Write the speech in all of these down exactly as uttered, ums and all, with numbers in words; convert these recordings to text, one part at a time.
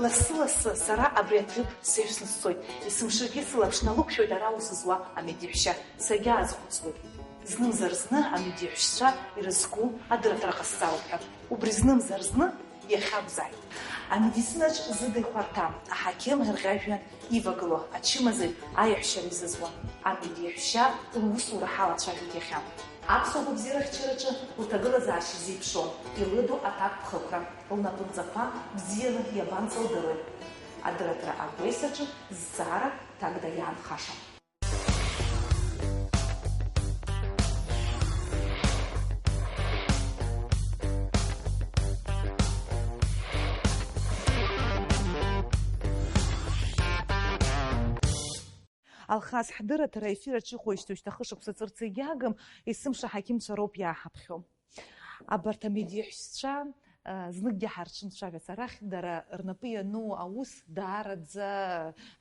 Лассы-лассы сара абри аҭыԥ сеиҩсны сцоит. Есымшагьы сылаԥш налықәшәоит ара аус зуа амедеиҳәшьа. Сагьаазхәыцуеит. Знымзар зны амедеиҳәшьцәа ирызку адырраҭара ҟасҵароуп ҳәа. Убри знымзар зны иахьакәзааит. Амедицинаҿ зыда ихәарҭам, аҳақьым рӷьажәҩан ивагылоу ачымазаҩ аиаҳәшьара изызуа амедеиҳәшьа лусура ҳалацәажәеит иахьа. Аԥсуа гәабзиарахьчараҿы лҭагылазаашьа зеиԥшроу, илыду аҭакԥхықәра, лнапынҵақәа бзианы иабанӡа лдыруеит. Адырраҭара агәеисраҿы зҵаара ҭакда иаанхашам. Алхас, ҳдырраҭара аефир аҿы иҟоу ишьҭоушьҭа хышықәса ҵырц егьагым, есымша аҳақьымцәа роуп иааҳаԥхьо. Абарҭ амедеиҳәшьцәа, а, зныкгьы ҳарҽынцәажәац арахь, дара рнапы иану аус даараӡа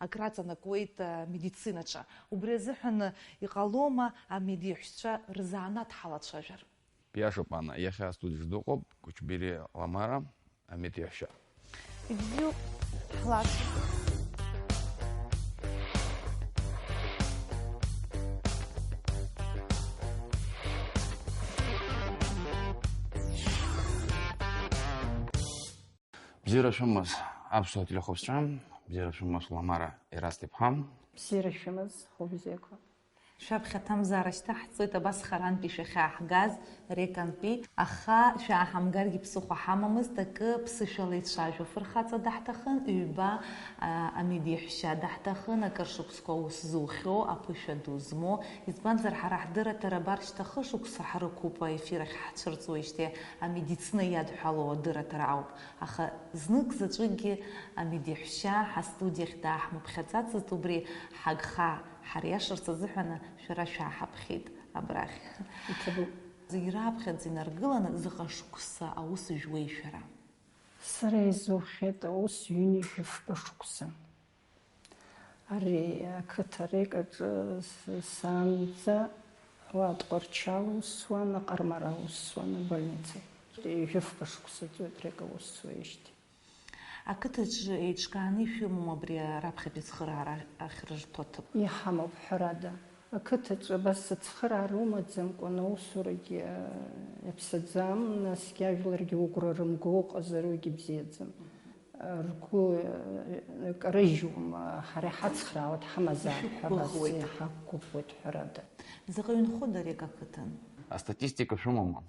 акраҵанакуеит, а, амедицинаҿы. Убри азыҳәан иҟалома амедеиҳәшьцәа рзанааҭ ҳалацәажәар? Биашоуп, Анна, иахьа астудиаҿ дыҟоуп Кәычбери Ламара, амедеиҳәшьа. Ибзиоуп, ҳлацәажәап. Бзиара шәымаз, аԥсуа телехәаԥшцәа, бзиара шәымаз, Ламара Ерасҭ-иԥҳа. Бзиара шәымаз, хәы бзиақәа. Шәаԥхьа аҭамзаара шьҭаҳҵоит абас харантәи шәахьааҳгаз Рекантәи, аха шәааҳамгаргьы ԥсыхәа ҳамамызт, акы ԥсышәала ицәажәо фырхаҵа даҳҭахын, ҩба, а, амедеиҳәшьа даҳҭахын, акыр шықәсқәа аус зухьоу, аԥышәа ду змоу, избанзар, ҳара ҳдырраҭара абар шьҭа хышықәса ҳрықәуп аефир ахь ҳцәырҵуеижьҭеи амедицина иадҳәалоу адырраҭара ауп, аха знык заҵәыкгьы амедеиҳәшьа ҳастудиахь дааҳмыԥхьаӡацызт, убри ҳагха ҳариашарц азыҳәаны шәара шәааҳаԥхьеит абрахь. Иҭабуп. Зегь раԥхьаӡа инаргыланы заҟа шықәса аус жәуеи шәара? Сара изухьеит аус ҩынҩажәи фба шықәса. Ари ақыҭа Рек аҿы с-, саанӡа уа Тҟәарчал усуан, Аҟармара усуан, абольница. Ҩажәи фба шықәса ҵуеит Рек аус зуеижьҭеи. Ақыҭаҿы еиҿкааны ишәымоума абри раԥхьатәи ацхыраара ахьрырҭо аҭыԥ? Иҳамоуп, ҳәарада. Ақыҭаҿы абас ацхыраара умаӡамкәан аусурагьы, э, иаԥсаӡам, насгьы ажәларгьы угәра рымго уҟазар уигьы бзиаӡам. Э, ргәы, э, карыжьуам, э, ҳара иҳацхраауеит, ҳамазаап ҳәа абас Ишәықәгәыӷуеит. Иҳақәгәыӷуеит, ҳәарада. Заҟаҩы нхода Рек ақыҭан? Астатистика шәымоума?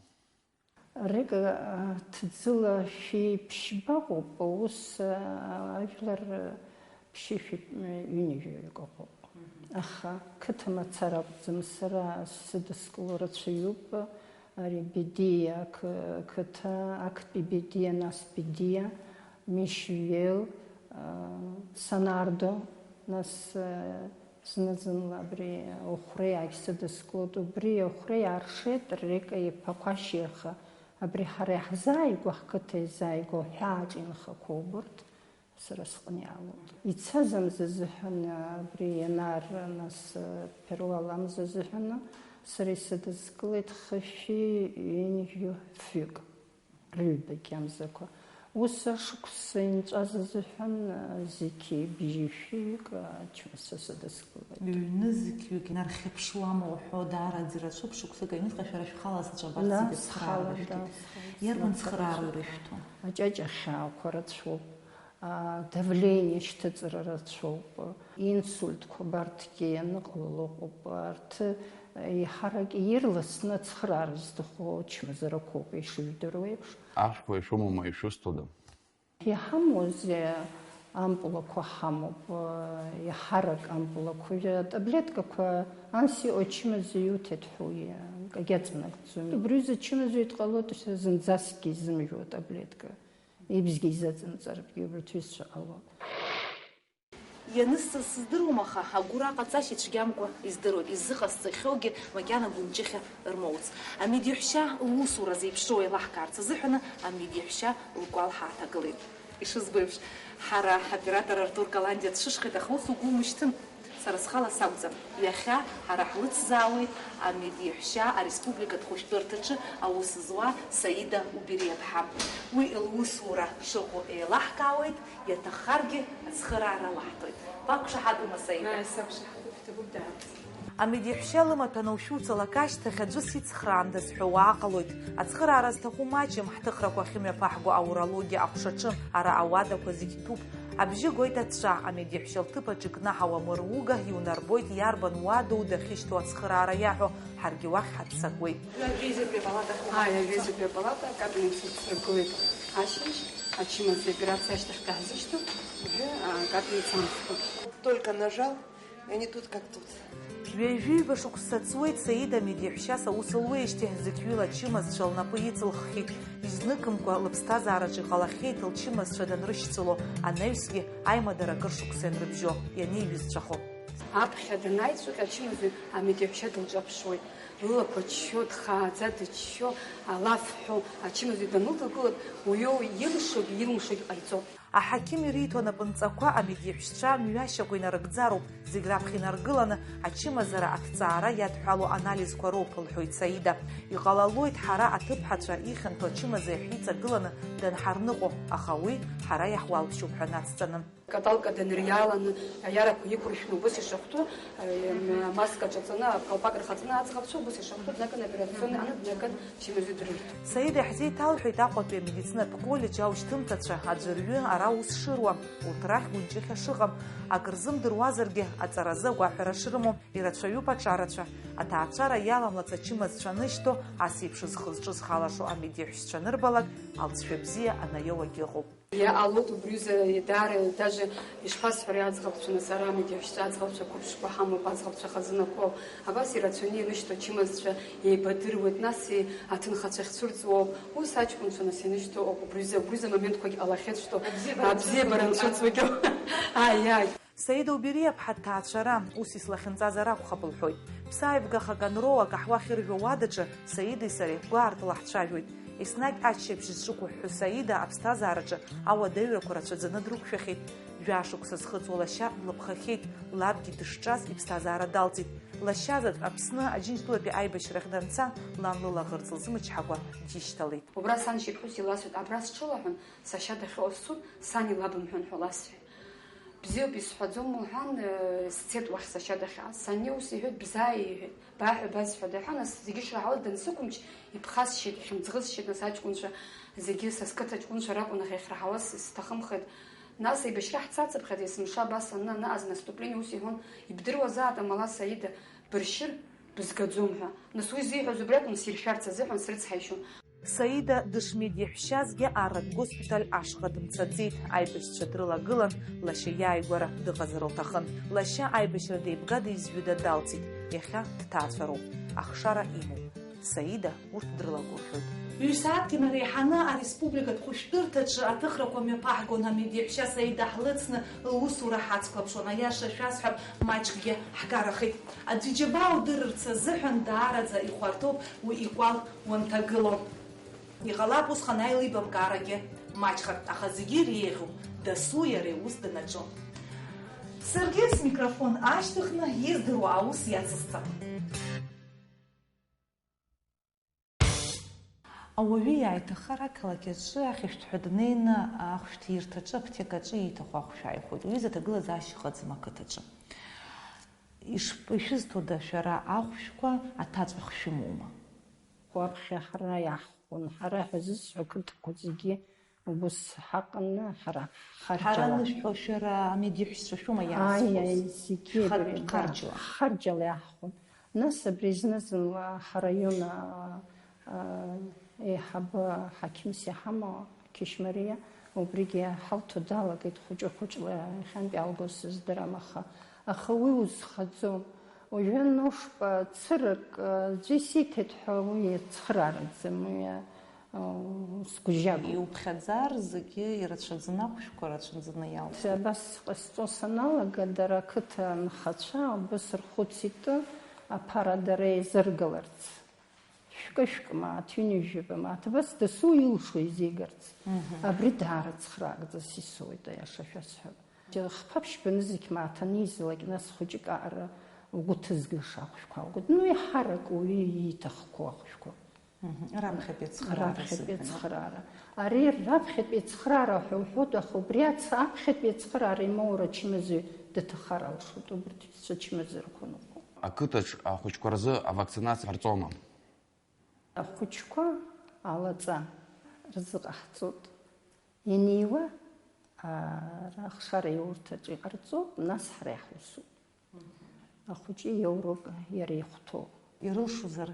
Рек, а, ҭӡыла шәи ԥшьба ыҟоуп, ус, а, ажәлар, а, ԥшьышәи, м, ҩынҩажәаҩык ыҟоуп. Аха қыҭа мацара акәӡам, сара сзыдыскыло рацәаҩуп, ари Бедиа ақы-, қыҭа, актәи Бедиа, нас Бедиа, Мишьвел, а, Санардо, нас, а, Зны-зынла абри Охәреиаагь сыдыскылоит. Убри Охәреиаа ршеит Река иԥа Қәашь иаха. Абри ҳара иаҳзааигәоу, ҳқыҭа иазааигәоу аҳәаа аҿы инхақәоуп урҭ, сара сҟны иаалоит. Ицаз амза азыҳәан, абри Ианар, нас, Ԥеруал амза азыҳәан сара исыдыскылеит хышәи ҩынҩажәи фҩык. Рыҩбагьы амзақәа. Ус ашықәс инҵәаз азыҳәан, а, зқьи бжьи фҩык, а, ачымазцәа сыдыскылеит. Ҩны зқьҩык инархьыԥшуама уҳәо, даараӡа ирацәоуп, шықәсык аҩныҵҟа шәара шәхала заҵә абарҭ зегьы ацхыраара рышәҭоит. Иарбан цхыраара ирышәҭо? Аҷаҷа хьаақәа рацәоуп, а, давление шьҭыҵра рацәоуп. Инсультқәа абарҭгьы аныҟалало ыҟоуп. Арҭ, еиҳарак ирласны ацхыраара зҭаху ачмазарақәоуп, ишыжәдыруа еиԥш. Ашәқәа ишәымоума, ишәысҭода? Иҳамоузеи, ампулақәа ҳамоуп, еиҳарак ампулақәа, атаблеткақәа анс иҟоу ачымазаҩ иуҭеит ҳәа уи акагьы аҵанакӡом. Убри аҩыза ачымазаҩ дҟалоит зынӡаскгьы изымжәуа атаблетка. Ибзгьы изаҵымҵартәгьы убарҭ ҩызцәа ҟалон. Ианысҵаз сыздыруам, аха агәра ҟаҵашьа ицәгьамкәа издыруеит, изыҟасҵахьоугьы макьана гәынҷыхьа рмоуц. Амедеиҳәшьа лусура зеиԥшроу еилаҳкаарц азыҳәаны амедеиҳәшьа лкәал ҳааҭагылеит. Ишызбо еиԥш, ҳара ҳоператор Артур Каландиа дшышхеит, аха ус угәы умышьҭын. Сара схала сакәӡам. Иахьа ҳара ҳлыцзаауеит амедеиҳәшьа ареспубликатә хәышәтәырҭаҿы аус зуа Саида Убериаԥҳа. Уи лусура шыҟоу еилаҳкаауеит, иаҭаххаргьы ацхыраара лаҳҭоит. Бақәшаҳаҭума, Саида? Ааи, сақәшаҳаҭуп, шәҭахуп даараӡа. Амедеиҳәшьа лымаҭәа анылшәуҵалак ашьҭахь аӡәы сицхраандаз ҳәа уаа ҟалоит. Ацхыраара зҭаху маҷым, ҳҭыхрақәа ахьымҩаԥаҳго аурологиа аҟәшаҿы, ара ауадақәа зегь ҭәуп. Абжьы гоит аҵәҵәа, амедеиҳәшьа лҭыԥ аҿы икнаҳау амыруга иунарбоит иарбан уадоу дахьышьҭоу ацхыраара иаҳәо, ҳаргьы уахь ҳаццакуеит. Ҩажәеизатәи апалата. Ааи, ҩажәеизатәи апалата, акапельница сыргылеит ашьыжь, ачымазаҩ аоперациа ашьҭахь даҳзышьҭоуп, уажәы, а, акапельница амхтәуп. Только нажал, и они тут как тут. Ҩажәиҩба шықәса ҵуеит Саида амедеиҳәшьас аус луеижьҭеи, зықьҩыла ачымазцәа лнапы иҵылххьеит. Изныкымкәа лыԥсҭазаараҿы иҟалахьеит лчымазцәа данрышьцыло, анаҩсгьы аимадара акыр шықәса ианрыбжьо, ианеиҩызцәахо. Аԥхьа данааи, ҵәыҟьа ачымазаҩ амедеиҳәшьа дылҿаԥшуеит. Лылақәа ччо, дхааӡа дыччо, алаф ҳәо, ачымазаҩ данлыдылкылак, уиоу илшогь илымшогь ҟаиҵоуп. Аҳақьым ириҭо анапынҵақәа амедеиҳәшьцәа мҩашьакәа инарыгӡароуп, зегь раԥхьа инаргыланы, ачымазара аҭҵаара иадҳәало анализқәа роуп, лҳәоит Саида. Иҟалалоит, ҳара аҭыԥҳацәа ихьанҭоу ачымазаҩ ҳиҵагыланы данҳарныҟәо, аха уи ҳара иаҳуалԥшьоуп ҳәа нацҵаны. Каталка даныриааланы, аиарақәа иқәыршәны убыс ишахәҭоу, э, маска ҿаҵаны, акалпак рхаҵаны аӡӷабцәа убыс ишахәҭоу днаган, операционный аны днаган, чымазаҩ дырырҭоит. Саида иаҳзеиҭалҳәеит Аҟәатәи амедицинатә коллеџь аушьҭымҭацәа аӡәырҩы ара аус шыруа, урҭ рахь гәынҷыхьа шыҟам, акыр зымдыруазаргьы аҵаразы агәаҳәара шрымоу, ирацәаҩуп аҿарацәа. Аҭаацәара иаламлац ачымазцәа анышьҭоу, ас еиԥш зхы-зҿы зхалашо амедеиҳәшьцәа анырбалак, алҵшәа бзиа анаиоуагьы ыҟоуп. Иҟалоит убриазы, даара, даже ишԥасҳәари, аӡӷабцәа, нас ара амедеиҳәшьцәа аӡӷабцәа қәыԥшқәа ҳамоуп, аӡӷабцәа хазынақәоуп. Абас ирацәаны ианышьҭоу ачымазцәа еибадыруеит, нас и-, аҭынхацәа ахьцәырҵуоуп. Ус аҷкәынцәа нас ианышьҭоу ауп, убриазы, убриазы амоментқәагь ҟалахьеит, что абзиабара анцәыҵуагьы. Ааи, ааи. Саида Убериаԥҳа дҭаацәара, ус ислахьынҵазар акәхап, лҳәоит. Ԥсааивгахак анроу акаҳуа ахьыржәуа уадаҿы Саидеи сареи гәаартыла ҳцәажәоит. Еснагь аччабжь зҿықәыҳәҳәо Саида аԥсҭазаараҿы ауадаҩрақәа рацәаӡаны дрықәшәахьеит. Жәашықәса зхыҵуа лашьа длыԥхахьеит, лабгьы дышҿаз иԥсҭазаара далҵит. Лашьазаҵә Аԥсны Аџьынџьтәылатәи аибашьрахь данца, лан лылаӷырӡ лзымчҳакәа дишьҭалеит. Убра саншьеи ԥҳәыси ласҳәеит, абра сҽылаҳәан, сашьа дахьыҟоу сцоит, сан илабымҳәан ҳәа ласҳәеит. Бзиоуп, исҳәаӡом, лҳәан, э, сцеит уахь сашьа дахьааз. Саннеи ус иҳәеит, бзааи, иҳәеит, бааҳәа базҳәада ҳәа, нас зегьы шраҳауаз дансықәымч, иԥхасшьеит, ихьымӡӷысшьеит, нас аҷкәынцәа зегьы са сқыҭа ҷкәынцәа ракәын, аха иахьраҳауаз сҭахымхеит. Нас еибашьра ҳцацыԥхьаӡа, есымша абас аныҟаз наступление ус иҳәон, ибдыруазаат амала, Саида, быршьыр, бызгаӡом ҳәа. Нас уи зиҳәаз убри акәын, сиршәарц азыҳәан срыцҳаишьон. Саида дышмедеиҳәшьазгьы арратә госпиталь ашҟа дымцаӡеит, аибашьцәа дрылагылан, лашьа иааигәара дыҟазар лҭахын. Лашьа аибашьра деибга-деизҩыда далҵит, иахьа дҭаацәароуп, ахшара имоуп. Саида урҭ дрылагәырӷьоит. Ҩ-сааҭк инареиҳаны ареспубликатә хәышәтәырҭаҿы аҭыхрақәа мҩаԥаҳгон, амедеиҳәшьа Саида ҳлыцны лусура ҳацклаԥшуан. Аиаша шәасҳәап, маҷкгьы ҳгарахеит. Аӡәы иџьабаа удырырц азыҳәан даараӡа ихәарҭоуп уи икәал уанҭагыло. Иҟалап усҟан аилибамкаарагьы маҷхар, аха зегьы иреиӷьуп дасу иара иус данаҿу. Саргьы смикрофон аашьҭыхны издыруа аус иацысҵап. Ауаҩы иааиҭаххар ақалақь аҿы ахьышәҭҳәа днеины ахәшәҭирҭаҿы, аԥҭекаҿы ииҭаху ахәшә ааихәоит. Уи изы аҭагылазаашьа ыҟаӡам ақыҭаҿы. Ишп-, ишәызҭода шәара ахәшәқәа аҭаҵәах шәымоума? Уаԥхьа ҳара иаҳхәон, ҳара ҳәа зысҳәо ақыҭақәа зегьы убыс ҳаҟан, ҳара ҳхарџьала. Ҳара анышәҳәо, шәара амедеиҳәшьцәа шәоума иаазхәоз? Аиаи, зегьы шәхарџьала. Абри, абри, ҳхарџьала иаҳхәон. Нас абри зны-зынла ҳараион, аа, еиҳабы ҳақьымс иҳамоу Қьышьмариа, убригьы ҳалҭо далагеит, хәыҷы-хәыҷла иахьантә иаалгоз сыздырам, аха, аха уи узхаӡом. Уажәы аношәа цырак, аӡәы исиҭеит ҳәа уи иацхыраараӡам, уи, аа, сгәыжьагоуп. Иуԥхьаӡар, зегьы ирацәаӡаны, ахәшәқәа рацәаӡаны иалҵуеит. Абас ҟасҵо саналага, дара ақыҭа анхацәа убыс рхәыцит, аԥара дара еизыргаларц. Шәкы-шәкы мааҭ, ҩынҩажәаба мааҭ, абас дасу илшо изигарц. Мгм. Абри даара цхраагӡа сисоуит, аиаша шәасҳәап. Хԥа-ԥшьба нызқь мааҭ анизлак, нас хәыҷык аара угәы ҭызгаша ахәшәқәа угәы, ну, еиҳарак уаҩы ииҭахқәоу ахәшәқәа. Мгм. Раԥхьатәи ацхыраара Раԥхьатәи азыҳәан. Ацхыраара. Ари раԥхьатәи ацхыраара ҳәа уҳәоит, аха убри ац-, аԥхьатәи ацхыраара имоура ачымазаҩ даҭахар алшоит, убырҭ ицәа ачымазарақәа ныҟәо. Ақыҭаҿ ахәыҷқәа рзы авакцинациа ҟарҵома? Ахәыҷқәа алаҵа рзыҟаҳҵоит. Ианиуа, ара ахшара иурҭаҿы иҟарҵоит, нас ҳара иаҳусуп. Ахәыҷы иоуроуп иара ихәҭоу. Ирылшозар,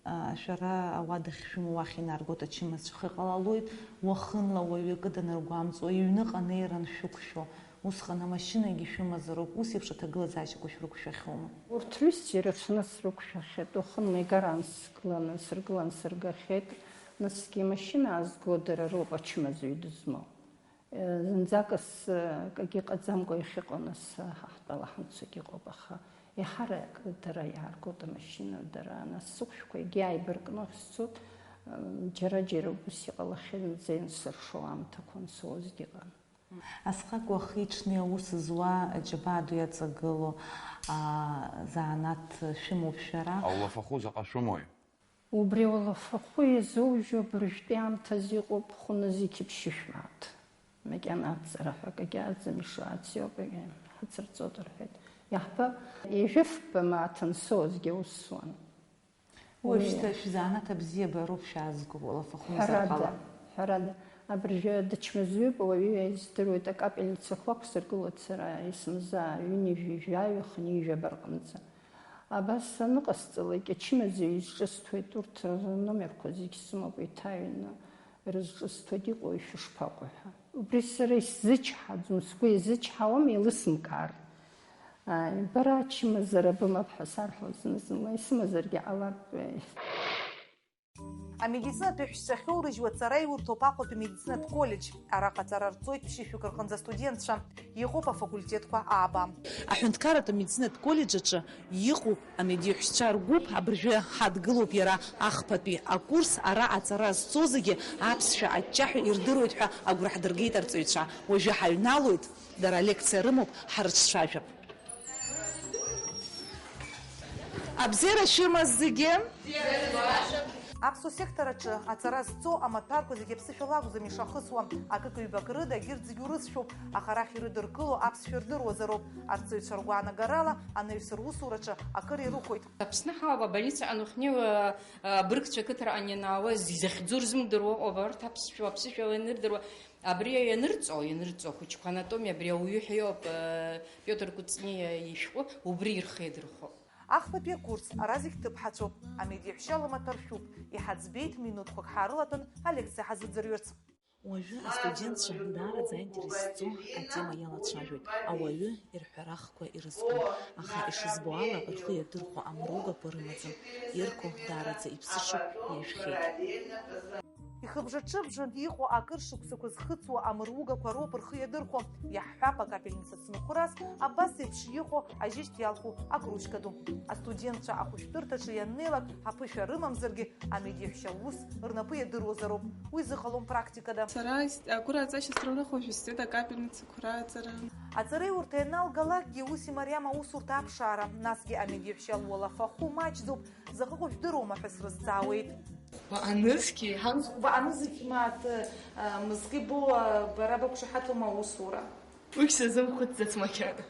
а, шәара ауада ахьшәымоу уахь инаргоит ачымазцәа. Аха иҟалалоит, уахынла уаҩы акы данаргәамҵуа, иҩныҟа анеира аншәықәшәо, усҟан амашьынагьы шәымазароуп, ус еиԥш аҭагылазаашьақәа шәрықәшәахьоума? Урҭ рҩызцәа ирацәаны срықәшәахьеит, уахынла игара аансыгыланы, сыргылан сыргахьеит, насгьы имашьына аазго дара роуп ачымазаҩ дызмоу. Зынӡак ас-, акгьы ҟаӡамкәа иахьыҟоу, нас, ҳа ҳтәала ҳамцогьы ыҟоуп, аха еиҳарак дара иааргоит амашьына, дара, нас, сыхәшәқәа егьи ааибаркны ахьсцоит, џьара-џьара убыс иҟалахьеит, зеинсыршо аамҭақәа ансоуазгьы ыҟан. Асҟак уахи-ҽни аус зуа, џьабаа ду иаҵагылоу, аа, занааҭ шәымоуп шәара. Аулафахәы заҟа шәымои? Убри аулафахәы иазоужьу абыржәтәи аамҭазы иҟоуп хәы нызқь ԥшьышә мааҭ. Макьана аҵара ҳәа акагьы аӡам, ишааӡиоуп, егьи ҳацырҵоит рҳәеит. Иаҳбап, ҩажәи фба мааҭ ансоуазгьы аус суан. Уажәшьҭа шәзанааҭ абзиабароуп шәаазго, уалафахәы мзар ҟала. Ҳәарада, ҳәарада, абыржәы дычмазаҩуп, ауаҩы издыруеит, акапельницақәа ақәсыргылоит сара, есымза ҩынҩажәи жәаҩа, хынҩажәаба рҟынӡа. Абас аныҟасҵалак, ачымазаҩ изҿысҭуеит, урҭ рномерқәа зегь сымоуп, еиҭаҩны ирызҿысҭуеит, иҟоу ишәышԥаҟоу ҳәа. Убри сара исзычҳаӡом, сгәы иазычҳауам еилысымкаар. Ааи, бара ачымазара бымоуп ҳәа сарҳәо зны-зынла, исымазаргьы ҟалап. Амедицинатә ҳәсцәа ахьоурыжьуа аҵараиурҭоуп Аҟәатәи амедицинатә коллеџь. Араҟа аҵара рҵоит ԥшьышәҩык рҟынӡа астудентцәа. Иҟоуп афакультетқәа ааба. Аҳәынҭқарратә амедицинатә коллеџь аҿы иҟоуп амедиҳәсцәа ргәыԥ, абыржәы ҳадгылоуп иара ахԥатәи акурс, ара аҵара зцо зегьы аԥсшәа аҷҷаҳәа ирдыруеит ҳәа агәра ҳдыргеит арҵаҩцәа. Уажәы ҳаҩналоит, дара алекциа рымоуп, ҳарыҿцәажәап. Абзиара шәымаз зегьы! Аԥсуа сектор аҿы аҵара зҵо амаҭәарқәа зегьы аԥсышәала акәӡам ишахысуа. Акык-ҩбак рыда егьырҭ зегьы урыцшәоуп, аха арахь ирыдыркыло аԥсшәа рдыруазароуп. Арҵаҩцәа ргәаанагарала, анаҩс русураҿы акыр ирықәуеит. Аԥсны ҳауп, абольницаҟны уахьнеиуа, абыргцәа ақыҭараҟны ианаауаз, изахьӡу рзымдыруа ыҟоуп, урҭ аԥсшәа, аԥсышәала ианырдыруа, абри ианырҵо, ианырҵо, ахәыҷқәа анатомиа абри ауаҩы ҳәа иоуп, Пиотр Кәыҵниа ишәҟәы убри ирхеидырхо. Ахԥатәи акурс, ара зегь ҭыԥҳацәоуп, амедиаҳәшьа лымаҭәа ршәуп, иҳаӡбеит, минуҭқәак ҳаарылатәан, алекциа ҳазыӡырҩырц. Уажәы астудентцәа даараӡа аинтерес зҵоу атема иалацәажәоит, ауаҩы ирҳәарахқәа ирызку, аха ишызбо ала, рхы иадырхәо амругақәа рымаӡам, ирку даараӡа иԥсышоуп, иажәхьеит. Ихыбжа-ҿыбжан иҟоу акыр шықәсақәа зхыҵуа амругақәа роуп рхы иадырхәо, иаҳҳәап, акапельница цынхәрас абас еиԥш иҟоу ажьышьҭ иалху акружка ду. Астудентцәа ахәышәтәырҭаҿы ианнеилак, аԥышәа рымамзаргьы, амедиаҳәшьа лус рнапы иадыруазароуп. Уи зыҟалом практикада. Сара ис-, агәыразра срылахәышәтәуеит акапельницақәа раҵара. Аҵараиурҭа ианалгалакгьы ус имариам аусурҭа аԥшаара, насгьы амедиаҳәшьа луалафахәы маҷӡоуп, заҟа ыҟоу жәдыруама ҳәа срызҵаауеит. Хәба анызқьи? Ҳан хәба анызқь мааҭ, а, мызкы ибоуа, бара бақәшаҳаҭума аусура? Уи сазымхәыцӡац макьана.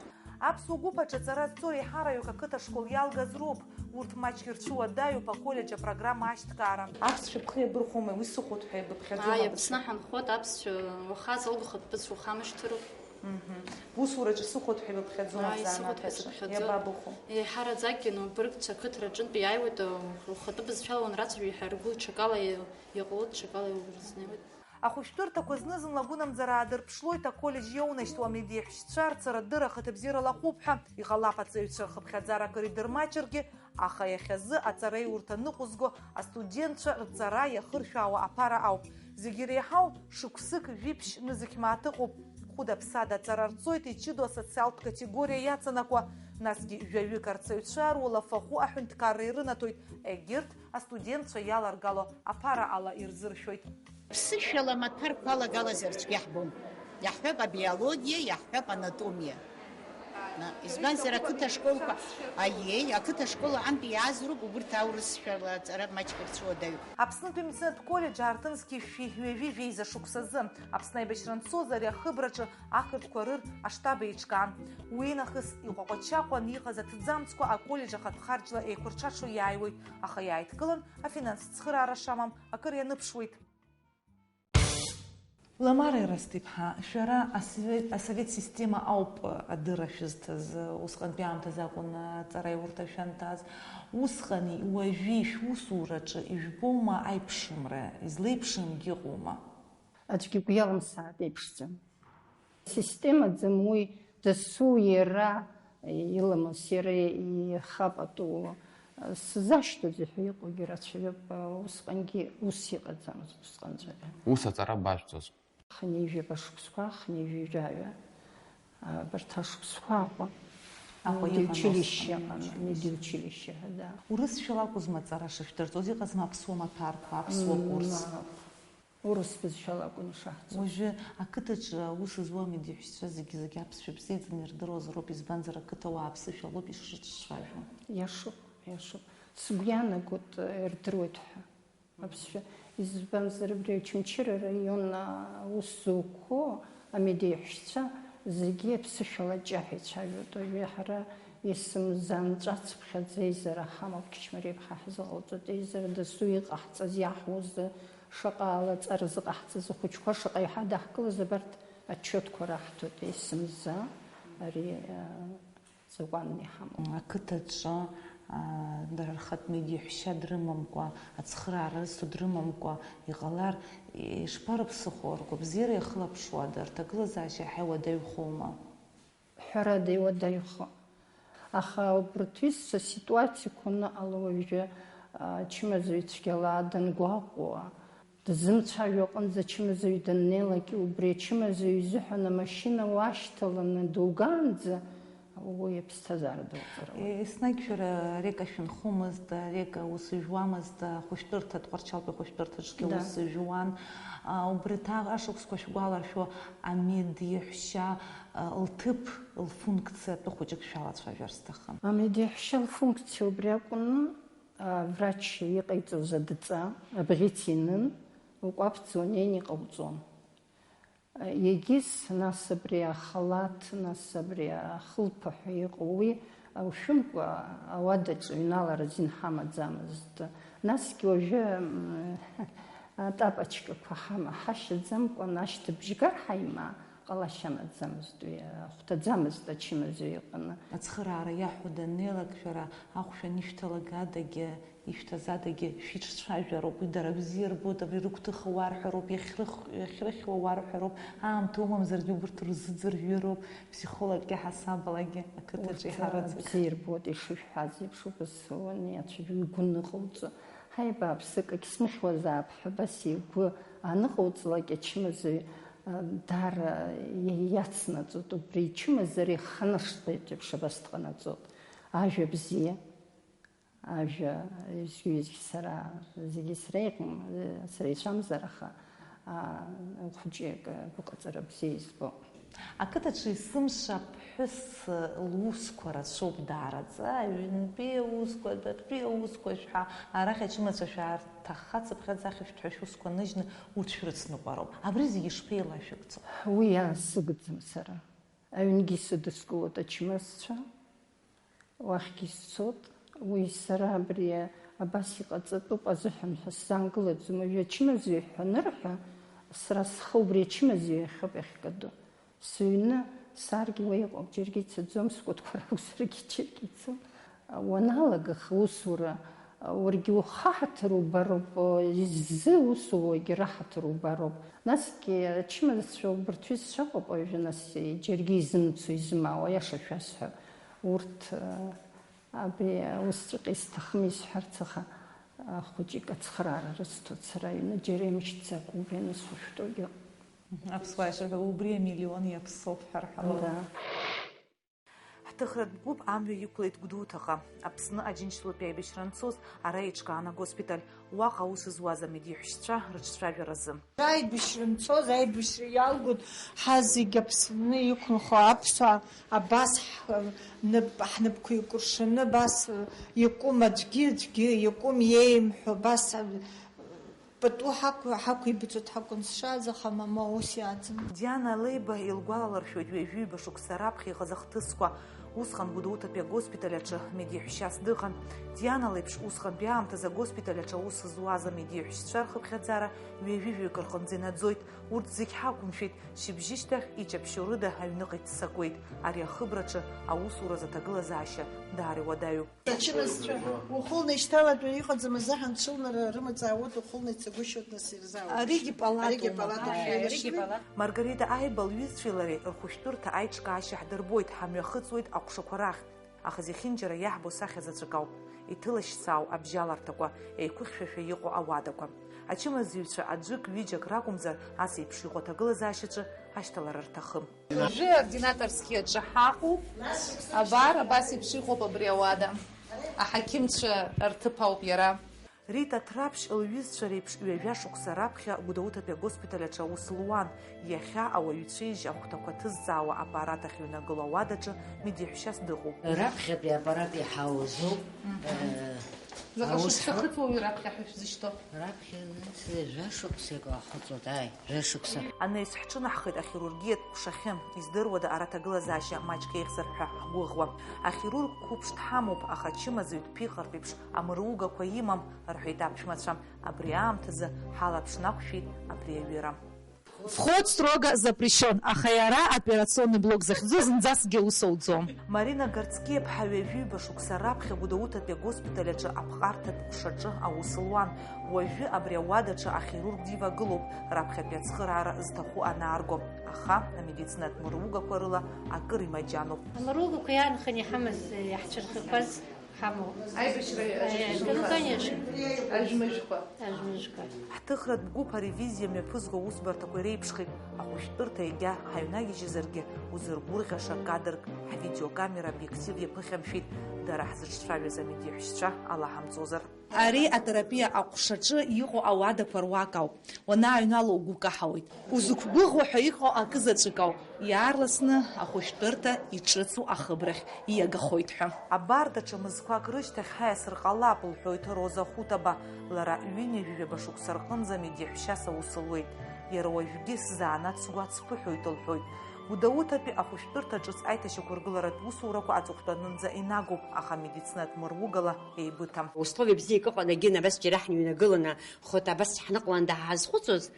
Аԥсуа гәыԥ аҿы аҵара зҵо еиҳараҩык ақыҭа школ иалгаз роуп. Урҭ маҷк ирцәуадаҩуп аколлеџь апрограмма ашьҭкаара. Аԥсшәа бхы иабырхәома, уи сыхәоит ҳәа ибыԥхьаӡома? Ааи, Аԥсны ҳанхоит, аԥсшәа уаха залгахатәыц уахамышьҭыроуп. Мгм. Бусураҿы сыхәоит ҳәа ибыԥхьаӡома? Ааи, бзанааҭ сыхәоит ҳәа аҿы? Сыԥхьаӡоит. Иабабыхәо? Еиҳараӡакгьы, ну, быргцәа ақыҭа аҿынтә иааиуеит, ухатәы бызшәала уанрацәажәо, еиҳа ргәы ҽакала иа-, иаҟәылоит, ҽакала иурызнеиуеит. Ахәышәтәырҭақәа зны-зынла агәынамӡара аадырԥшлоит, аколлеџь иоунашьҭуа амедиаҳәшьцәа рцәа-рыдырра ахаҭабзиарала ахуп ҳәа. Иҟалап, аҵаҩцәа рхыԥхьаӡара акыр идырмаҷыргьы, аха иахьазы аҵараиурҭа ныҟәызго астудентцәа рҵара иахыршәаауа аԥара ауп. Зегь иреиҳау шықәсык жәиԥшь нызқь мааҭ ыҟоуп. Хәыда-ԥсада аҵара рҵоит иҷыдоу асоциалтә категориа иаҵанакуа, насгьы жәаҩык арҵаҩцәа руалафахәы аҳәынҭқарра ирынаҭоит, егьырҭ астудентцәа иаларгало аԥара ала ирзыршәоит. Ԥсышәала амаҭәарқәа алагалазар цәгьа ҳбом. Иаҳҳәап абиологиа, иаҳҳәап анатомиа. Избанзар, ақыҭа школқәа, аиеи, ақыҭа школ аҟынтәи иааз роуп убырҭ аурысшәала аҵара маҷк рцәуадаҩуп. Аԥснытәи медицинатә коллеџь аартын зқьи жәшәи ҩажәи жәеиза шықәсазы Аԥсны аибашьра анцоз ари ахыбраҿы ақырҭқәа рыр аштаб еиҿкаан. Уи нахыс иҟәаҟәачаҟәаны иҟаз аҭӡамцқәа аколлеџь ахатә харџьла еиқәырҽаҽо иааиуеит, аха иааидкылан афинанстә цхыраара шамам акыр ианыԥшуеит. Ламара Ерасҭ-иԥҳа, шәара асовет, асовет система ауп адырра шәызҭаз, усҟантәи аамҭазы акәын аҵараиурҭа шәанҭаз. Усҟани уажәи шәусураҿы ижәбома аиԥшымра, излеиԥшымгьы ыҟоума? Аӡәгьы игәы иалымсааит, еиԥшӡам. Системаӡам уи, дасу иара иламыс, иара ихы пату сзашьҭоуп ҳәа иҟоугьы рацәаҩуп, усҟангьы ус иҟаӡамызт, усҟанҵәҟьа. Ус аҵара башәҵоз? Хынҩажәаба шықәсқәа, хынҩажәи жәаҩа, абарҭ ашықәсқәа Аҟәа. Аҟәа иҟан ус, медиучилище аҟан, медиучилище, да. Урысшәала акәызма аҵара шышәдырҵоз, иҟазма аԥсуа маҭәарқәа, аԥсуа курс? Мап. Урыс бызшәала акәын ишаҳҵоз. Уажәы ақыҭаҿы аус зуа амедеиҳәшьцәа зегьы-зегьы аԥсшәа бзиаӡаны ирдыруазароуп, избанзар, ақыҭауаа аԥсышәа лоуп ишрыҿцәажәо. Иашоуп, иашоуп. Сгәы иаанагоит, ирдыруеит ҳәа. Аԥсшәа, избанзар, абри Очамчыра араион аус зуқәо амедеиҳәшьцәа зегьы аԥсышәала аҷаҳәа ицәажәоит. Уажәы ҳара есымза нҵәацыԥхьаӡа еизара ҳамоуп, Чачмариа-иԥҳа ҳзыҟалҵоит, еизара дасу иҟаҳҵаз, иаҳуаз, шаҟа алаҵара зыҟаҳҵаз, ахәыҷқәа шаҟа иҳадаҳкылаз, абарҭ отчетқәа раҳҭоит есымза ари, а, закәанны иҳамоу. Ақыҭаҿы, а, дара рхатә медеиҳәшьа дрымамкәа, ацхыраара рызҭо дрымамкәа иҟалар, ишԥарыԥсыхәо, ргәабзиара иахылаԥшуада, рҭагылазаашьа иаҳа иуадаҩхоума? Ҳәарада, иуадаҩхо. Аха убарҭ ҩызцәа ситуациақәа аныҟало уажәы, а, ачымазаҩ цәгьала дангәаҟуа, дызымцәажәо аҟынӡа ачымазаҩ даннеилак, убри ачымазаҩ изыҳәан амашьына уашьҭаланы дугаанӡа уи аԥсҭазаара дуҵаруан. Е-, еснагь шәара Река шәынхомызт, Река ус ижәуамызт, ахәышәтәырҭа, Тҟәарчалтәи ахәышәтәырҭаҿгьы Да. ус ижәуан. А, убри ҭа-, ашықәсқәа шәгәаларшәо, амедеиҳәшьа, а, лҭыԥ, лфункциа атәы хәыҷык шәалацәажәар сҭахын. Амедеиҳәшьа лфункциа убри акәын, а, врач иҟаиҵоз адҵа абӷьыц инын, укәаԥӡа унеин иҟауҵон. Егьыс, нас абри ахалаҭ, нас абри ахылԥа ҳәа иҟоу уи, ушәымкәа, ауадаҿы ҩналара азин ҳамаӡамызт. Насгьы уажәы, м, атапочкақәа ҳама-, ҳашьаӡамкәан ашьҭыбжь гар ҳаимаа, ҟалашьа амаӡамызт уи, ахәҭаӡамызт ачымазаҩ иҟны. Ацхыраара иаҳәо даннеилак, шәара ахәшә анышәҭалак адагьы, ишәҭаз адагьы шәиҿцәажәароуп, уи дара бзиа рбоит, абри рыгәҭыха уарҳәароуп, иахьрых-, иахьрыхьуа уарҳәароуп, аамҭа умамзаргьы убырҭ рзыӡырҩыроуп, психологки ҳасабалагьы ақыҭаҿы Урҭ, иҳараӡак. Бзиа ирбоит, ишышәҳәаз еиԥш, убас уаниацәажәо, игәы ныҟауҵо. Ҳаи, бааԥсык, егьсмыхьуазаап ҳәа абас игәы аныҟауҵалак, ачымазаҩ, а, даара иа-, иацнаҵоит, убри ичымазара иханаршҭуеит еиԥш абас дҟанаҵоит. Ажәа бзиа. Ажәа изҩызгьы сара, зегьы среиӷьым, среицәамзар, аха, а, хәыҷык гәыҟаҵара бзиа избо. Ақыҭаҿы есымша аԥҳәыс лусқәа рацәоуп даараӡа, аҩынтәи аусқәа, адәахьтәи аусқәа шәҳәа, арахь ачымазцәа шәаарҭаххацыԥхьаӡа ахьышәҭҳәа шәусқәа ныжьны урҭ шәрыцныҟәароуп. Абри зегьы ишԥеилашәыгӡо? Уи иаасыгӡом сара. Аҩнгьы сыдыскылоит ачымазцәа. Уахьгьы сцот, уи сара абри абас иҟаҵатәуп азыҳәан ҳәа сзаангылаӡом, уажәы ачымазаҩ ҳәа анырҳәа, сара схы убри ачымазаҩ иахьоуп иахькыду. Сыҩны сааргьы уа иҟоуп, џьаргьы ицаӡом, скәытқәа ракәзаргьы џьаргьы ицом. Уаналагах аусура, уаргьы ухы аҳаҭыр убароуп, изы усуагьы раҳаҭыр убароуп. Насгьы ачымазцәа убарҭ ҩызцәа ыҟоуп, уажәы нас џьаргьы изымцо, изымаауа, аиаша шәасҳәап. Урҭ, э, абри усҵәҟьа исҭахым исҳәарц, аха, э, хәыҷык ацхыраара рысҭоит сара, аҩны џьара имшьӡакәа убри анысҳәа шәтәогьы. Аԥсуаа ишырҳәо, убри амиллион иаԥсоуп ҳәа рҳәалоуп. Да. Ҭыхратә гәыԥ амҩа иқәлеит Гәдоуҭаҟа. Аԥсны Аџьынџьтәылатәи аибашьра анцоз ара еиҿкаан агоспиталь, уаҟа аус зуаз амедеиҳәшьцәа рыҿцәажәаразы. Аибашьра нцоз, аибашьра иалгоит, ҳа зегь Аԥсны иқәынхо аԥсуаа абас ҳ-, нап-, ҳнапқәа еикәыршаны, абас иакәым аӡәгьы, аӡәгьы иакәым иеимҳәо, абас пату ҳақәи-, ҳақәибаҵоит ҳакәын сшааз, аха мама ус иаӡам. Диана Леиба илгәалалыршәоит ҩажәи ҩба шықәса раԥхьа иҟаз ахҭысқәа. Усҟан Гәдоуҭатәи агоспиталь аҿы медеиҳәшьас дыҟан. Диана леиԥш усҟантәи аамҭазы агоспиталь аҿы аус зуаз амедеиҳәшьцәа рхыԥхьаӡара ҩажәи жәаҩык рҟынӡа инаӡоит. Урҭ зегь ҳақәымшәеит, шьыбжьышьҭахь иҷаԥшьо рыда аҩныҟа иццакуеит. Ари ахыбраҿы аусуразы аҭагылазаашьа даара иуадаҩуп. Ачымазцәа, ухылны ишьҭалатәа иҟаӡам азыҳәан, ҽылнара рымаӡаауеит, ухылны ицагәышьоит, нас ирзаауеит. Аригьы палатоума? Аригьы палатоуп. Ааи, аригьы шәеибашьуеи? Палата. Маргарита Аиба лҩызцәеи лареи рхәышәтәырҭа аиҿкаашьа ҳдырбоит, ҳамҩахыҵуеит аҟәшақәа рахь. Аха зехьынџьара иаҳбо сахьа заҵәык ауп, иҭылашьцаау абжьаларҭақәа, еиқәыхьшәашәа иҟоу ауадақәа. Ачымазаҩцәа аӡәык, ҩыџьак ракәымзар, ас еиԥш иҟоу аҭагылазаашьаҿы ашьҭалара рҭахым. Уажәы аординаторски аҿы ҳаҟоуп. Абар, абас еиԥш иҟоуп абри ауада. Аҳақьымцәа рҭыԥ ауп иара. Рита Ҭраԥшь лҩызцәа реиԥш ҩажәа шықәса раԥхьа Гәдоуҭатәи агоспиталь аҿы аус луан. Иахьа ауаҩы ицәеижь ахәҭақәа ҭызҵаауа аппарат ахьыҩнагылоу ауадаҿы медеиҳәшьас дыҟоуп. Раԥхьатәи аппарат иаҳа аузоуп. Мгм. Э, Заҟа аус шықәса ҳа- хыҵуа уи раԥхьа ҳәа шәзышьҭоу? Раԥхьа ҩажәа шықәсак ахыҵуеит, ааи, жәа-шықәса. Анаҩс ҳҿынаҳхеит ахирургиатә ҟәшахьы. Издыруада, ара аҭагылазаашьа маҷк еиӷьзар ҳәа ҳгәыӷуа. Ахирург қәыԥш дҳамоуп, аха ачымазаҩ дԥиҟартә еиԥш амыругақәа имам, рҳәеит аԥшәмацәа. Абри аамҭазы ҳалаԥш нақәшәеит абри аҩыра. Вход строго запрещен, аха иара операционный блок захьӡу зынӡаскгьы аус ауӡом. Марина Гарцкиаԥҳа ҩажәиба шықәса раԥхьа Гәдоуҭатәи агоспиталь аҿы аԥҟарҭатә ҟәшаҿы аус луан. Уажәы абри ауадаҿы ахирург дивагылоуп, раԥхьатәи ацхыраара зҭаху анаарго. Аха амедицинатә мыругақәа рыла акыр имаџьануп. Амыругақәа иаанханы иҳамаз, иаҳцәынхақәаз Ҳамоу. Аибашьра Э, ну, конечно. Ажәмыжәқәа. Ажәмыжәқәа. Ҳҭыхратә гәыԥ аревизиа мҩаԥызго аусбарҭақәа иреиԥшхеит. Ахәышәтәырҭа егьа ҳаҩнагьежьызаргьы, узыргәырӷьаша кадрк ҳвидеокамера обиектив иаԥыхьамшәеит, дара ҳзыҿцәажәаз амедеиҳәшьцәа ала ҳамҵозар. Ари атерапиа аҟәшаҿы иҟоу ауадақәа руак ауп. Уанааҩнало угәы каҳауеит. Узықәгәыӷуа ҳәа иҟоу акы заҵәык ауп. Иаарласны ахәышәтәырҭа иҿыцу ахыбрахь ииагахоит ҳәа. Абар даҽа мызқәак рышьҭахь ҳаиасыр ҟалап, лҳәоит Роза Хутаба. Лара ҩынҩажәижәаба шықәса рҟынӡа медеиҳәшьас аус луеит. Иара уажәгьы сзанааҭ сгәы ацԥыҳәоит, лҳәоит. Гәдоуҭатәи ахәышәтәырҭа ҿыц аиҭашьақәыргыларатә усурақәа аҵыхәтәанынӡа инагоуп, аха медицинатә мыругала еибыҭам. Условиа бзиак ыҟан, егьин абас џьара ҳныҩнагыланы, хәыҭ абас ҳныҟәлан даҳазхәыцуаз,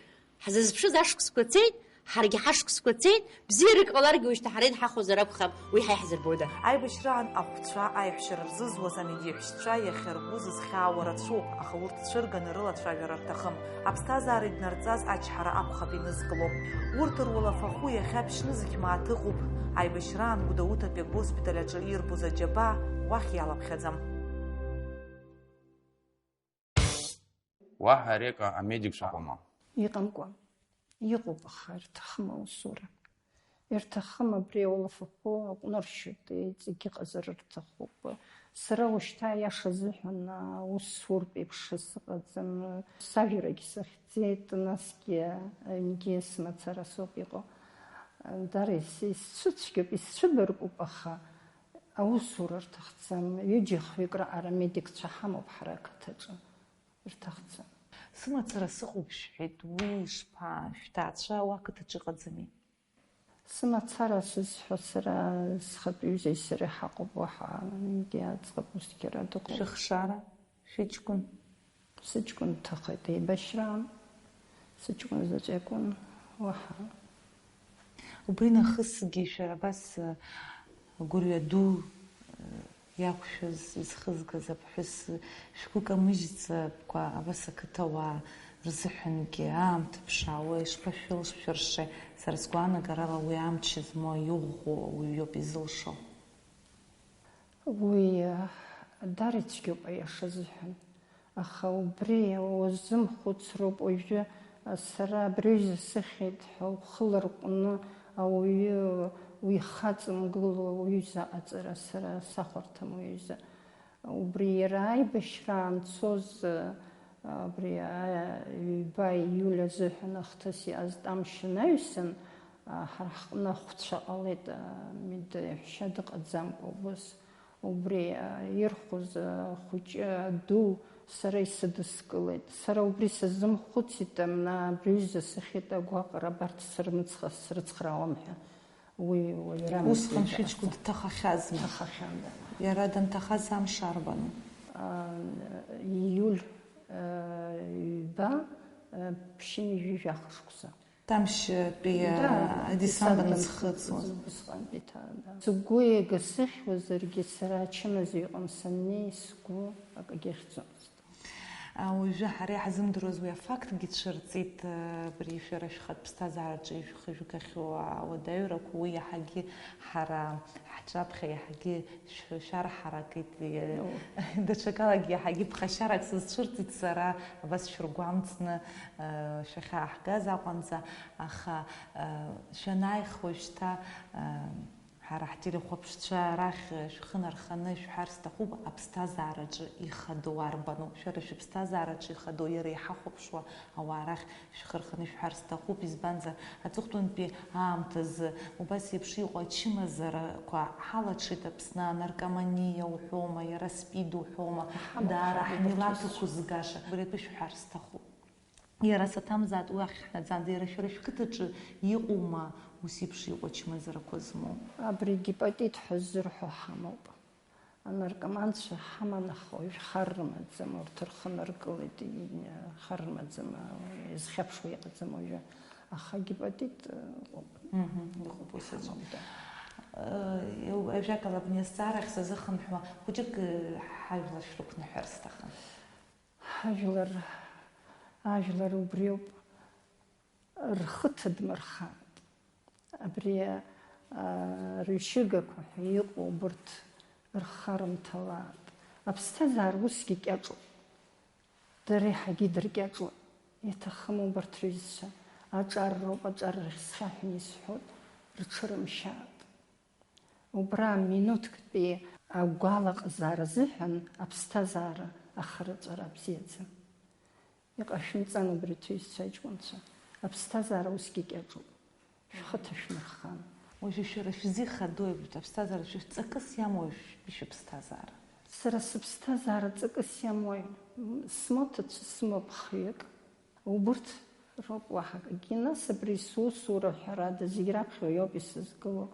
ҳзызԥшыз ашықәсқәа цеит, ҳаргьы ҳашықәсқәа цеит, бзиарак ҟаларгьы уажәшьҭа ҳара ианҳахәоз ракәхап, уи ҳа иаҳзырбода? Аибашьраан ахәцәа аиҳәшьара рзызуаз амедеиҳәшьцәа иахьа ргәы зызхьаауа рацәоуп, аха урҭ цәырганы рылацәажәара рҭахым. Аԥсҭазаара иднарҵаз ачҳара акәхап инызкыло. Урҭ руалафахәы иахьа Аԥшьны зегь мааҭ ыҟоуп. Аибашьраан Гәдоуҭатәи агоспиталь аҿы ирбоз аџьабаа уахь иалаԥхьаӡам. Уаҳа ари акы амедикцәа ыҟоума? Иҟамкәа. Иҟоуп, аха ирҭахым аусура. Ирҭахым абри аулафахәы аҟәныршьоит, иҵегь иҟазар рҭахуп. Сара ушьҭа аиаша азыҳәан аус суртә еиԥш сыҟаӡам. Сажәарагь сыхьӡеит, насгьы аҩнгьы сымацара соуп иҟоу. Дара ис-, исцәыцәгьоуп, исцәыбаркуп, аха аусура рҭахӡам. Ҩыџьа-хҩык раҟара медикцәа ҳамоуп ҳара ақыҭаҿы. Рҭахӡам. Сымацара сыҟоуп шәҳәеит, уи ишԥа-, шәҭаацәа уа ақыҭаҿы ыҟаӡами? Сымацара сызҳәо сара схатә ҩызеи сареи ҳаҟоуп, уаҳа егьи аӡӷаб усқьара дыҟоуп. Шәыхшара, шәыҷкәын? Сыҷкәын дҭахеит, еибашьраан, сыҷкәын заҵә иакәын, уаҳа. Убри нахысгьы шәара абас, э, гәырҩа ду, э, иақәшәаз, изхызгаз аԥҳәыс шәгәы камыжьӡакәа, абас ақыҭауаа рзыҳәангьы аамҭа ԥшаауа ишԥашәылшәыршеи? Сара сгәаанагарала уи амч змоу иӷәӷәоу ауаҩ иоуп изылшо. Уи, э, дара ицәгьоуп аиаша азыҳәан. Аха убри уазымхәыцроуп уажәы, сара абри аҩыза сыхьит ҳәа ухы ларҟәны Ауаҩы уихаҵымгыло уҩыза аҟаҵара сара сахәарҭам уҩыза. Убри иара аибашьра анцоз, абри, а, ҩба ииуль азыҳәан ахҭыс иҟазт амш анаҩсан, а, ҳара ҳҟны ахәцәа ҟалеит, а, Меда иаҳәшьа дыҟаӡамкәа убыс. Убри, а, ирхәыз ахәыҷы аду сара исыдыскылеит. Сара убри сазымхәыцит, амна абри ҩыза сыхьит, агәаҟра абарҭ сырмыцха-, срыцхраауам ҳәа. Уи уаҩ рамаӡеит. Усҟан шәыҷкәын дҭахахьазма? Дҭахахьан, да. Иара данҭахаз амш арбану? А, ииуль, а, ҩба, а, ԥшьынҩажәи жәаха шықәса. Тамшьтәи, да, а, адесант, десант анцхыҵуаз. Анцхыҵуаз, убысҟантәи ҭа-, да. Сгәы иага сыхьуазаргьы, сара ачымазаҩ иҟны саннеи, сгәы акгьы ахьӡомызт. А, уажәы ҳара иаҳзымдыруаз уи афактгьы цәырҵит, а, абри шәара шәхатә ԥсҭазаараҿы ишәхыжәгахьоу ауадаҩрақәа, уи иаҳагьы ҳара ҳҿаԥхьа иаҳагьы шә-, шәарҳаракит, и-, О. Даҽакалагьы иаҳагьы ԥхашьарак сызцәырҵит сара, абас шәыргәамҵны, а, шәахьааҳгаз аҟанӡа, аха, а, шәанааих уажәшьҭа, а, Ҳара ҳтелехәаԥшцәа арахь шәхы нарханы шәҳәар сҭахуп, аԥсҭазаараҿы ихадоу арбану? Шәара шәыԥсҭазаараҿы ихадоу, иара иҳахәаԥшуа ауаа рахь шәхы рханы шәҳәар сҭахуп, избанзар, аҵыхәтәантәи аамҭазы убас еиԥш иҟоу ачымазарақәа ҳалаҽит Аԥсны, анаркоманиа уҳәома, иара спид уҳәома, даара ҳмилаҭ ықәызгаша, убри атәы шәҳәар сҭахуп. Иара саҭамзааит, уи ахьҳәаӡам, иара шәара шәқыҭаҿы иҟоума ус еиԥш иҟоу ачымазарақәа змоу? Абри гепатит ҳәа ззырҳәо ҳамоуп. Анаркоманцәа ҳаман, аха уажә хар рымаӡам, урҭ рхы наркылеит, и-, хар рымаӡам, изхьаԥшуа иҟаӡам уажәы. Аха гепатит ыҟоуп. Мгм, иҟоуп ус аӡәы. Ҳамоуп, да. Э, ажәакала, абни азҵаарахь сазыхынҳәуа, хәыҷык, э, ҳажәлар шәрықәныҳәар сҭахын. Ҳажәлар, ажәлар убриоуп, рхы ҭадмырхааит. Абри, а, рҩышьыгақәа ҳәа иҟоу убырҭ рхы рымҭалааит. Аԥсҭазаара усгьы кьаҿуп. Дара еиҳагьы идыркьаҿуеит. Иаҭахым убарҭ рҩызцәа. Аҿар роуп, аҿар рахь схьаҳәын исҳәоит, рҽырымшьааит. Убра минуҭктәи агәалаҟазаара азыҳәан аԥсҭазаара ахырҵәара бзиаӡам. Иҟашәымҵан убри, ҭыҩзцәа, аҷкәынцәа. Аԥсҭазаара усгьы кьаҿуп. Шәхы ҭашәмырхан. Уажәы шәара шәзы ихадои, аԥсҭазаара шәыхь ҵакыс иамоу шәтәи шәыԥсҭазаара? Сара сыԥсҭазаара ҵакыс иамои? Смоҭацәа сымоуп хҩык. Убырҭ роуп, уаҳа акгьы. Нас абри сусура, ҳәарада, зегь раԥхьа уи ауп исызгыло.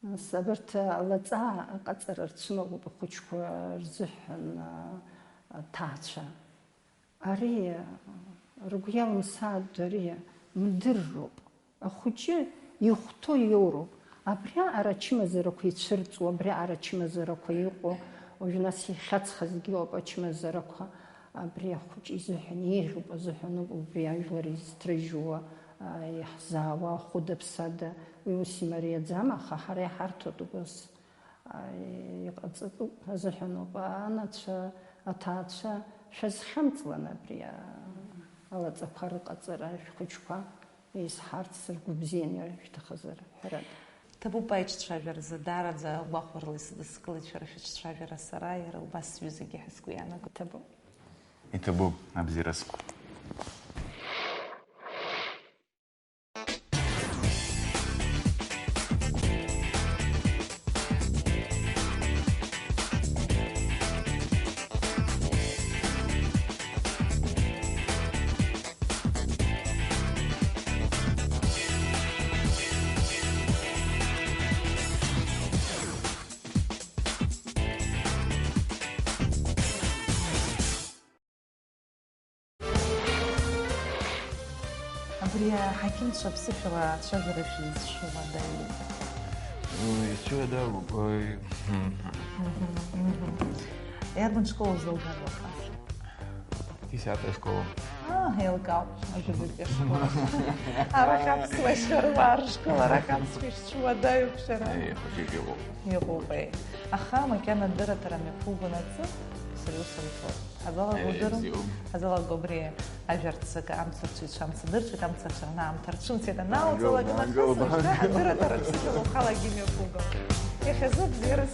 Нас абарҭ алаҵа аҟаҵара рцәымӷуп ахәыҷқәа рзыҳәан, а, аҭаацәа. Ари, а, ргәы иалымсааит, ари мдырроуп. Ахәыҷы ихәҭоу иоуроуп. Абриаҟара ачымазарақәа ицәырҵуа, абриаҟара ачымазарақәа иҟоу, уажә нас ихьаҵхазгьы ыҟоуп ачымазарақәа, абри ахәыҷы изыҳәан, еиӷьуп азыҳәан ауп убри ажәлар изҭрыжьуа, а, иаҳзаауа, хәыда-ԥсада, уи ус имариаӡам, аха ҳара иҳарҭоит убас, а, иҟаҵатәуп азыҳәан ауп. Анацәа, аҭаацәа, шәазхьамҵлан абри, а, алаҵақәа рыҟаҵара, шәхәыҷқәа. Изҳарц сыргәыбзиан, иара шәҭахызар, ҳәарада. Ҭабуп аиҿцәажәаразы, даараӡа гәахәарыла исыдыскылеит шәара шәыҿцәажәара сара, иара убас сҩызагьы ҳәа сгәы иаанагоит. Иҭабуп. Иҭабуп, абзиараз. Абри аҳақьымцәа аԥсышәала ацәажәара шәызшәу уадаҩуп. Исцәыуадаҩуп, ой. Иарбан школа узлоугар уаха? Десятая школа. Аа, еилкаауп, ажәабатәи ашкола. Арахь аԥсуа шәаруаа рышкол, арахь аԥсуа ишәцәуадаҩуп шәара. Еи, хәыҷык иҟоуп. Иҟоуп, еи. Аха макьана дырраҭара мҩаԥугонаҵы, Убри ус рҳәоит. Ҳазалага удыру? Ҳазалага убри ажәа рццакы, амца рцәеицәа, амца дырцәеит, амца цәарны, аамҭа рцәымцеит, анаоуҵалак нахысуеит, адырраҭара ԥсышәала ухалагьы имҩаԥуго. Иахьазы бзиарас.